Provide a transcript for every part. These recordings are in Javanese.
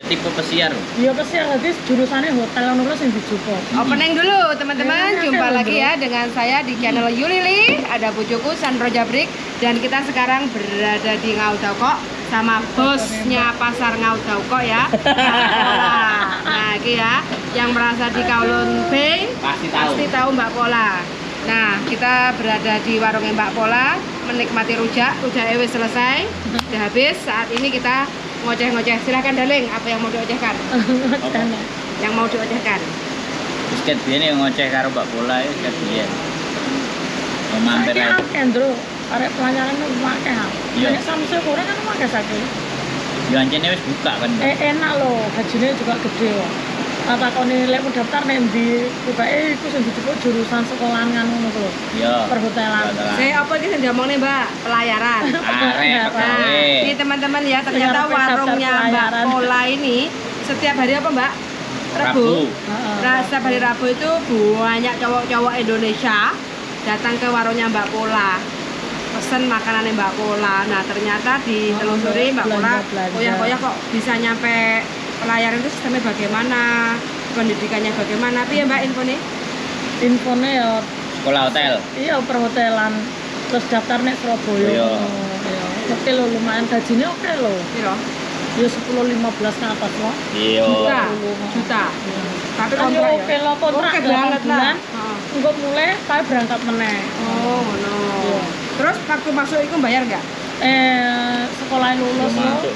Tipe pesiar. Iya pesiar, jadi jurusannya hotel ngono sing dijupuk. Opening dulu teman-teman, jumpa lagi ya dengan saya di channel Yulili. Ada bojoku Sandro Jabrik dan kita sekarang berada di Ngau Tau Kok sama bosnya pasar Ngau Tau Kok ya. Nah, ini ya yang merasa di Kowloon Bay pasti tahu Mbak Pola. Nah, kita berada di warungnya Mbak Pola menikmati rujak, rujak wis selesai, sudah habis. Saat ini kita ngoceh-ngoceh. Silahkan darling, apa yang mau diocehkan? Yang mau diocehkan? Wis ket biyen yang ngoceh karo Mbak Pola wis ket biyen. Mau mampir ae. Akeh, Ndro. Arek pelayaran akeh. Nek samse kurang kan akeh saiki. Ya ancene wis buka kan. Enak lho, gajine juga gede kok. Takoni lek mau daftar nek ndi, tibake iku sing dijupuk jurusan sekolahan kan ngono ku lho. Iya. Perhotelan. Saya apa iki sing diomongne, Mbak? Pelayaran. Arek pegawai. Ini teman-teman ya, ternyata warungnya Mbak Pola ini setiap hari apa, Mbak? Rabu. Nah, setiap hari Rabu itu banyak cowok-cowok Indonesia datang ke warungnya Mbak Pola. Pesen makanannya Mbak Pola. Nah, ternyata ditelusuri Mbak Pola koyah-koyah kok bisa nyampe pelayaran itu sistemnya bagaimana, pendidikannya bagaimana? Piye Mbak infone? Infone ya sekolah hotel. Iya, perhotelan. Terus daftar nek Surabaya. Iya. Oke lho, lumayan gajinya oke lho. Piro? Ya 10-15 ke atas loh. Iya. Juta. Tapi kontrak oke lho, kontrak oke banget lah. Engko mulai saya berangkat meneh. Oh, ngono. Terus waktu masuk itu bayar nggak? Sekolah lulus lho.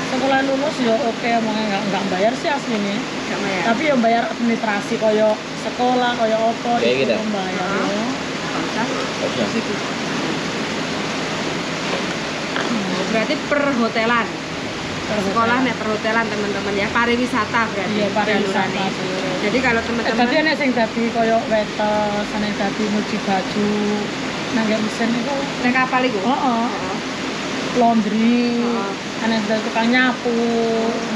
Sekolah lulus ya oke, omongnya nggak bayar sih aslinya. Nggak bayar. Tapi yang bayar administrasi koyo sekolah koyo opo itu gitu. Bayar. Bisa. Berarti perhotelan. Sekolah nek perhotelan teman-teman ya, pariwisata berarti. Iya, pariwisata. Jadi kalau teman-teman tadi nek sing dadi koyo waiters, nek dadi nyuci baju, nang mesin iku nek kapal iku. Heeh. Laundry, ana sing tukang nyapu,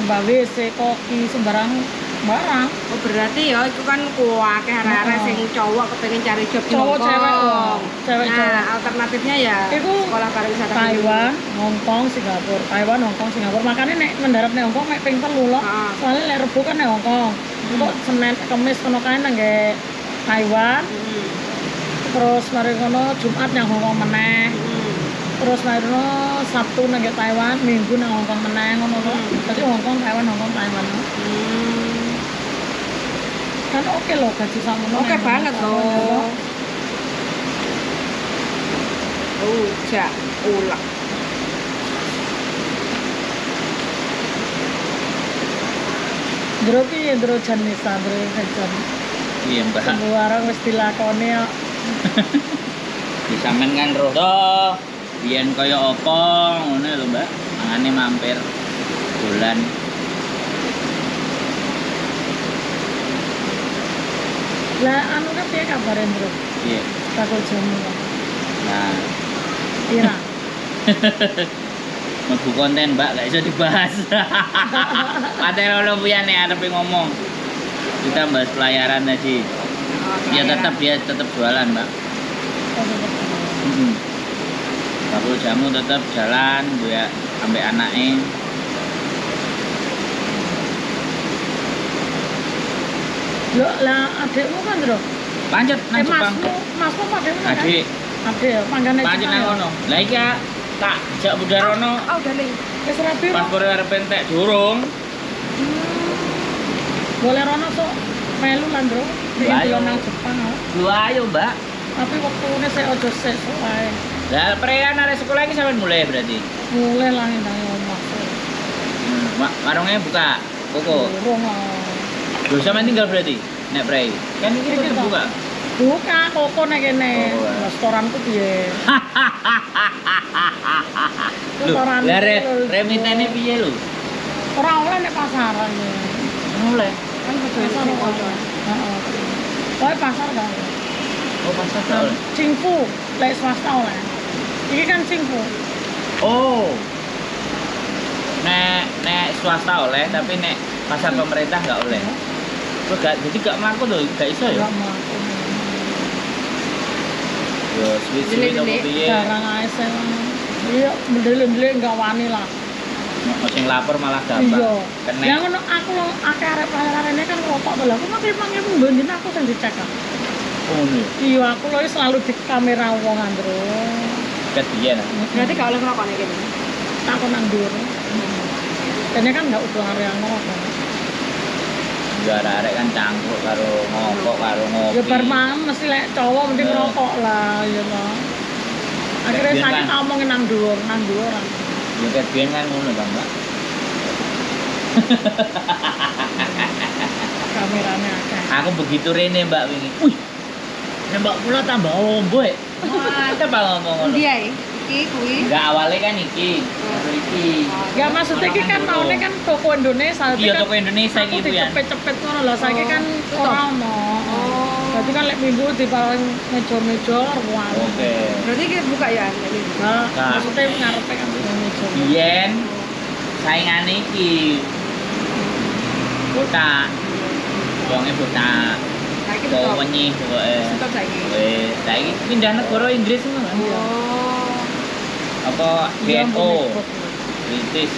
mbak WC, koki, sembarang barang. Oh, berarti ya itu kan kuakeh arek-arek sing cowok kepengin cari job di cowok cewek loh. Cewek nah, cowok. Alternatifnya ya iku sekolah pariwisata Taiwan, Hong Kong, Singapura. Taiwan, Hong Kong, Singapura. Makanya nek mendarat nek Hong Kong mek ping 3 lho. Soalnya nek Rebo kan nek Hong Kong. Engko Senin, Kamis kono kae nang Taiwan. Terus mari kono Jumat nang Hong Kong meneh. Terus mari Sabtu nang Taiwan, Minggu nang Hong Kong meneh ngono lho. Dadi Hong Kong, Taiwan, Hong Kong, Taiwan. Kan oke loh gaji sakmono. Oke banget loh. Rujak ulek. Ndro piye ndro Janisa, ndro jan. Iya, Mbak. Warung wis dilakoni kok. Disampean kan roh to. Biyen kaya apa ngono lho, Mbak. Mangane mampir dolan. Lah anu kan piye kabare, Bro? Piye? Bakul jamu. Nah, pira? Mlebu konten, Mbak, gak iso dibahas. Padahal ono piyane arepe ngomong. Kita bahas pelayaran tadi. Ya tetap dia tetap jualan, Mbak. Heeh. Bakul jamu tetap jalan, gue ambek anake. Lho, lah adikmu kan, Bro? Pancet nang Jepang. Masmu apa adikmu? Adik. Adik ya, panggane pancet nang kono. Lah iki tak jak budal rono. Oh, darling. Wis rapi. Paspor arep entek durung. Boleh rono sok melu lan, Bro. Ayo nang Jepang. Lho ayo, Mbak. Tapi wektune sik aja sesuk ae. Lah prean arek sekolah iki sampean mulai berarti. Mulai lah nang omah. Warungnya buka. Koko. Durung. Lho sampean tinggal berarti nek prei. Kan iki tetep buka. Buka koko nek kene. Restoranku piye? Lho, lah remitane piye lho? Ora oleh nek pasaran ya. Oleh. Kan pasar kok. Heeh. Pokoke pasar gak oleh. Oh, pasar gak oleh. Cingfu, lek swasta oleh. Iki kan Cingfu. Oh. Nek nek swasta oleh, tapi nek pasar pemerintah gak oleh. Kok gak jadi gak mlaku lho, gak iso ya? Gak mlaku. Yo suwi-suwi nopo piye? Jarang ae sing iya mendelik-ndelik gak wani lah. Sing lapor malah gampang. Iya. Kena. Ya ngono aku lho akeh arek pelayaran kan ngerokok to lho. Aku mah 5.000 mbendina aku sing dicek. Ngono. Iya, aku lho selalu di kamera wong Andro. Ket biyen. Berarti gak oleh ngerokok nek kene. Aku nang dhuwur. Kene kan enggak udah area ngerokok. Ya arek kan cangkruk karo ngokok karo ngopi. Ya bar mam mesti lek cowok mesti ngerokok lah ya toh. Akhirnya saiki tak omongin nang dhuwur, nang dhuwur. Ya ket biyen kan ngono ta, Mbak. Kamerane akeh. Aku begitu rene Mbak wingi. Wih. Mbak pula tambah ombo e. Mantep aku ngomong ngono. Ndi ae? Iki kuwi. Enggak awalnya kan iki. Baru iki. Enggak maksudnya iki kan maune kan toko Indonesia. Iya toko Indonesia iki ku ya. Cepet-cepet ngono lho saiki kan ora ono. Berarti kan lek minggu di paling meja-meja ruang. Oke. Berarti kita buka ya minggu. Nah, maksudnya ngarepe kan meja. Biyen saingane iki. Botak. Wonge botak. Saiki tutup. Wenyi pokoke. Tutup saiki. Wis, saiki pindah negara Inggris ngono kan. Oh. Apa BNO British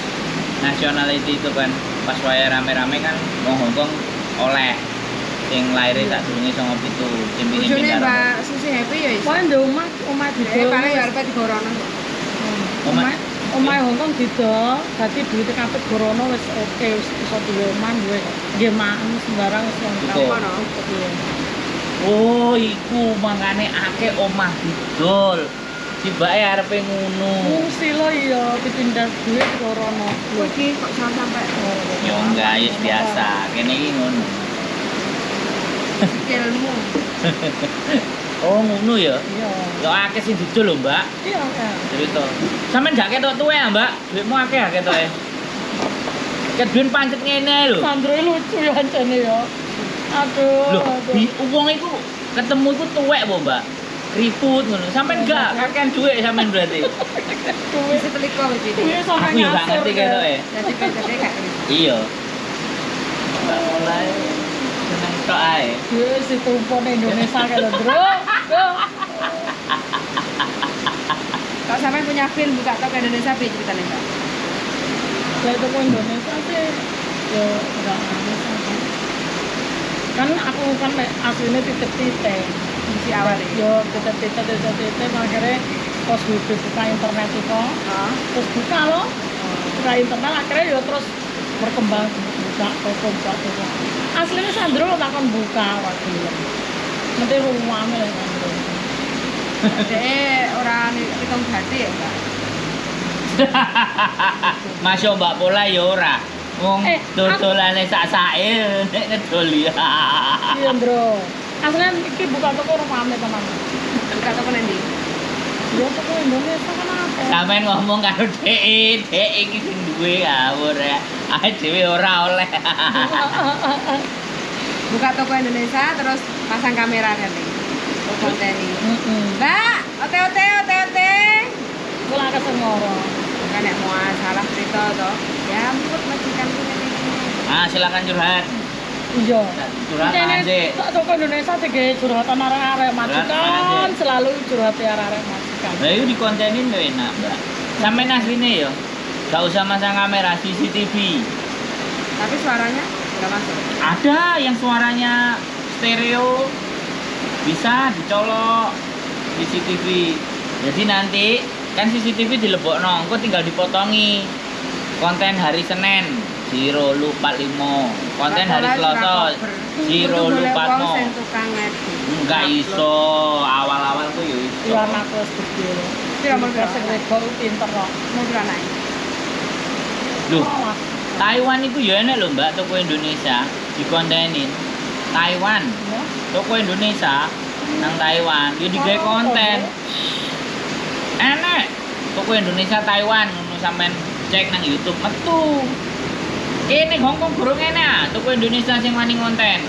Nationality itu kan pas waya rame-rame kan wong Hongkong oleh sing lahir sak durunge 97 sing pingin pindah. Mbak Susi Happy ya iso. Wah, ndek omah omah didol. Paling arepe digorono. Omah omah Hongkong didol, dadi duwite kabeh gorono wis oke wis iso duwe omah duwe nggih maem sembarang wis lengkap. Oh, iku mangkane akeh omah didol. Tibake arepe ngono. Ngungsi lho iya dipindah duit gorono. Iki kok sampai ya enggak ya biasa. Kene iki ngono. Ilmu. Oh ngono ya? Iya. Lho akeh sing didol lho, Mbak. Iya, akeh. Cerita. Sampeyan gak ketok tuwe ya, Mbak? Duitmu akeh ya ketoke. Ket duit pancet ngene lho. Sandro lucu ya ancene ya. Aduh. Lho, wong iku ketemu iku tuwek po, Mbak? Ribut ngono. Sampeyan gak kakean dhuwit sampeyan berarti. Duit seteliko wis iki. Aku yo gak ngerti ketoke. Dadi PTT gak ngerti. Iya. Mbak mulai seneng tok ae. Duit ditumpo ning Indonesia kae lho, Bro. Kalau sampeyan punya film buka toko Indonesia piye ceritane, Mbak? Lah toko Indonesia sih yo enggak aneh. Kan aku kan aslinya titip-titip. Di awal ya? Yo titip-titip akhirnya pas buka internet itu terus buka loh buka internet akhirnya yo terus berkembang buka toko aslinya Sandro lo takon buka waktu nanti rumahnya lah Sandro deh orang hitung berarti ya Mbak? Masuk Mbak Pola ya ora wong dodolane sak-sake nek ngedol ya. Iya Bro. Aslinya iki buka toko rumahane teman. Buka toko nanti. Ya toko Indonesia kan apa? Sampeyan ngomong karo dhek, dhek iki sing duwe ngawur ya. Ae dhewe ora oleh. Buka toko Indonesia terus pasang kamera kan nih. Konteni. Mbak, ote-ote ote-ote. Kula kesengoro. Kan nek mau salah cerita to. Ya ampun majikanku ngene iki. Ah, silakan curhat. Iya. Curhat aja. Toko Indonesia digawe curhatan arek-arek majikan, selalu curhat arek-arek majikan. Lah itu dikontenin lho enak, Mbak. Sampeyan asline ya gak usah masang kamera CCTV. Tapi suaranya enggak masuk. Ada yang suaranya stereo bisa dicolok CCTV. Jadi nanti kan CCTV dilebokno, engko tinggal dipotongi. Konten hari Senin 0 lupa 5, konten hari Selasa 0 lupa 5. Enggak iso, awal-awal ku yo iso. Iya anakku wis gede. Piro mung sing rego pinter kok. Mau piro anake? Loh, Taiwan itu ya enak lho Mbak, toko Indonesia dikontenin. Taiwan. Toko Indonesia nang Taiwan yo digawe konten. Enak. Toko Indonesia Taiwan ngono sampean cek nang YouTube metu. Kene Hongkong durung enak, toko Indonesia sing wani konten.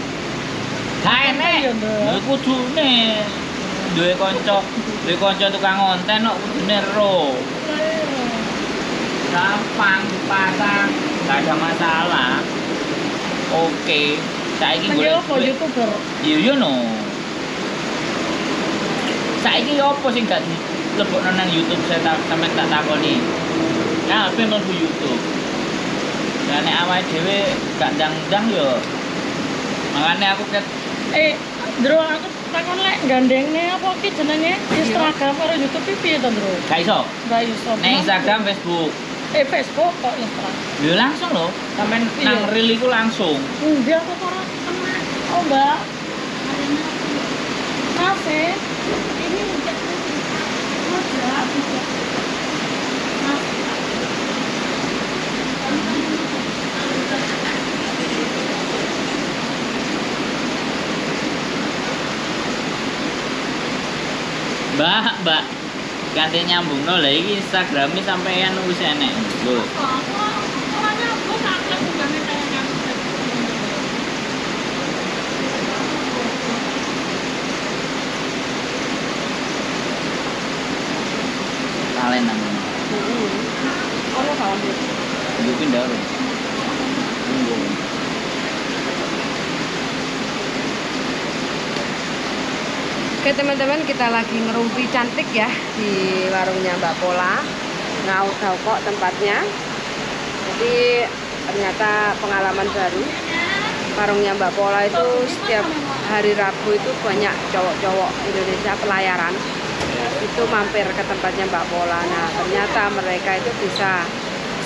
Gak enak. Lha kudune duwe kanca tukang konten kok kudune ro. Gampang dipasang, gak ada masalah. Oke, saiki golek apa YouTuber? Iya yo no. Saiki opo sing gak dilebokno nang YouTube saya sampean tak takoni. Nah, apa mlebu YouTube? Lah nek awake dhewe gak ndang-ndang yo. Makane aku ket Ndro, aku takon lek gandengne apa ki jenenge Instagram karo YouTube ki piye to, Ndro? gak iso. Gak iso. Nek Instagram, Facebook. Facebook kok Instagram. Lho langsung lho, sampean nang reel iku langsung. Endi aku kok ora kena. Oh, Mbak. Masih. Ini udah Udah. Masih. Mbak, Mbak. Ganti nyambungno lha iki Instagrame sampean wis enek. Lho. Aku ora nyambung akeh unggahne kaya nganu. Kalen nang ngono. Ono kawan dia. Yo pindah ora. Tunggu. Oke teman-teman, kita lagi ngerumpi cantik ya di warungnya Mbak Pola. Ngau kok tempatnya. Jadi ternyata pengalaman baru. Warungnya Mbak Pola itu setiap hari Rabu itu banyak cowok-cowok Indonesia pelayaran itu mampir ke tempatnya Mbak Pola. Nah ternyata mereka itu bisa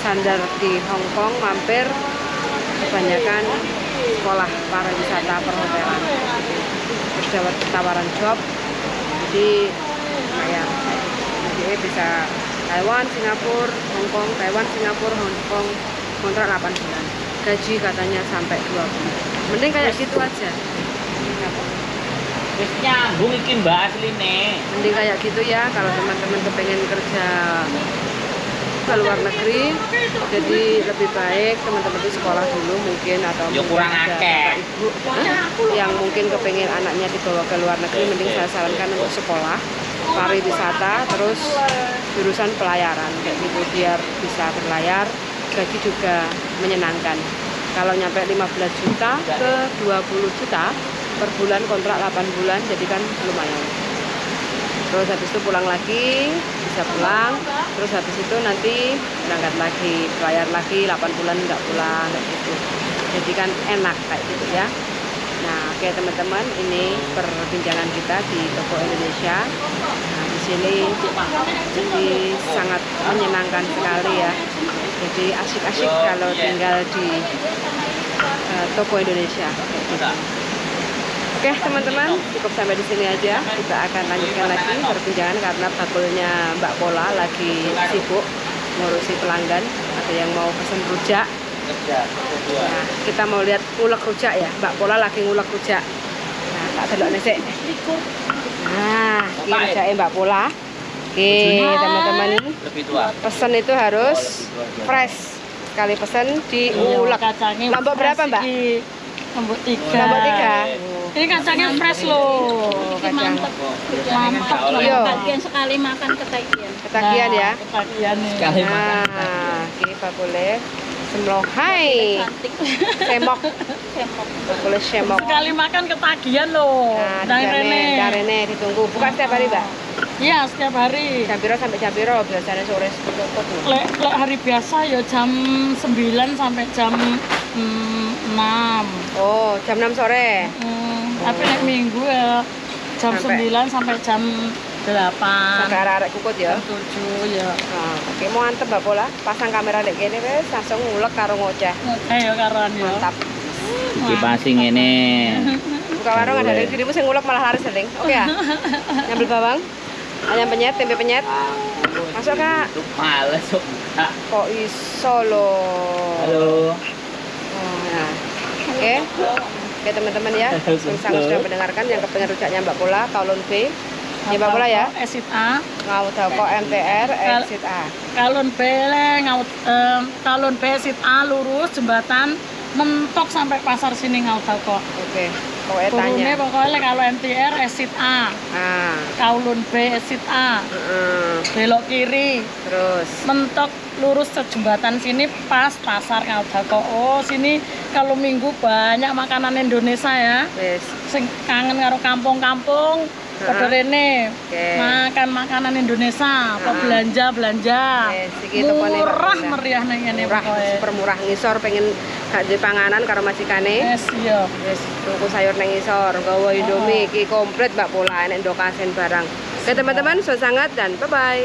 sandar di Hong Kong, mampir kebanyakan sekolah pariwisata perhotelan. Terus dapat tawaran job, jadi lumayan. Jadi bisa Taiwan, Singapura, Hong Kong, Taiwan, Singapura, Hong Kong, kontrak 8 bulan. Gaji katanya sampai 20. Mending kayak gitu aja. Wis nyambung iki Mbak asline. Mending kayak gitu ya kalau teman-teman kepengen kerja ke luar negeri, jadi lebih baik teman-teman itu sekolah dulu mungkin, atau ya kurang akeh ibu yang mungkin kepengen anaknya dibawa ke luar negeri, mending saya sarankan untuk sekolah pariwisata terus jurusan pelayaran kayak gitu biar bisa berlayar, gaji juga menyenangkan. Kalau nyampe 15 juta ke 20 juta per bulan, kontrak 8 bulan, jadi kan lumayan. Terus habis itu pulang lagi, bisa pulang. Terus habis itu nanti berangkat lagi, bayar lagi 8 bulan nggak pulang kayak gitu. Jadi kan enak kayak gitu ya. Nah, oke teman-teman, ini perbincangan kita di toko Indonesia. Nah, di sini jadi sangat menyenangkan sekali ya. Jadi asik-asik kalau tinggal di toko Indonesia kayak gitu. Oke teman-teman, cukup sampai di sini aja. Kita akan lanjutkan lagi perbincangan karena bakulnya Mbak Pola lagi sibuk ngurusi pelanggan. Ada yang mau pesen rujak. Nah, kita mau lihat ngulek rujak ya. Mbak Pola lagi ngulek rujak. Nah, tak delok nesek. Nah, ini rujaknya Mbak Pola. Oke, teman-teman. Pesen itu harus fresh. Sekali pesen diulek. Lombok berapa, Mbak? Lombok 3. Lombok 3. Ini kacangnya fresh loh. Kacang. Mantap. Ketagihan sekali makan ketagihan. Ketagihan ya. Ketagihan nih. Sekali makan. Nah, oke bakule semlohai. Semok. Semok. Bakule semok. Sekali makan ketagihan loh. Nah, darene ditunggu. Buka setiap hari, Mbak? Iya, setiap hari. Jam piro sampai jam piro biasanya sore tutup? Lek hari biasa ya jam 9 sampai jam 6. Oh, jam 6 sore. Tapi nek minggu ya jam sampai 9 sampai jam 8. Sampai arek-arek kukut ya. Jam 7 ya. Nah, oke, mau antep Mbak Pola, pasang kamera nek kene wis langsung ngulek karo ngoceh. Ngoceh ya karoan ya. Mantap. Iki pasti ngene. Buka warung ada dari dirimu sing ngulek malah laris, Ling. Oke ya. Nyambel bawang, ayam penyet, tempe penyet. Masuk, Kak. Males kok. Kok iso lho. Halo. Nah. Oke. Oke teman-teman ya, sangat sudah mendengarkan yang kepengen rujaknya Mbak Pola, Kowloon B. Ya Mbak Pola ya. Exit A. Ngau Kok MTR exit A. Kowloon B le, Kowloon B exit A lurus jembatan mentok sampai pasar sini Ngau Kok. Oke. Pokoknya tanya. Pokoknya kalau MTR exit A. Ah. Kowloon B exit A. Belok kiri. Terus mentok lurus ke jembatan sini pas pasar Ngau Kok. Oh, sini kalau minggu banyak makanan Indonesia ya. Wes. Sing kangen karo kampung-kampung Padha rene. Oke. Makan makanan Indonesia, apa belanja-belanja. Wes, iki tokone Mbak Murah Pola. meriah nang ngene Murah, pokoke. super murah ngisor pengen gak duwe panganan karo majikane. Wes iya. Wis tuku sayur nang ngisor, nggawa Indomie iki komplit Mbak Pola, enek ndok asin barang. Oke teman-teman, so sangat dan bye bye.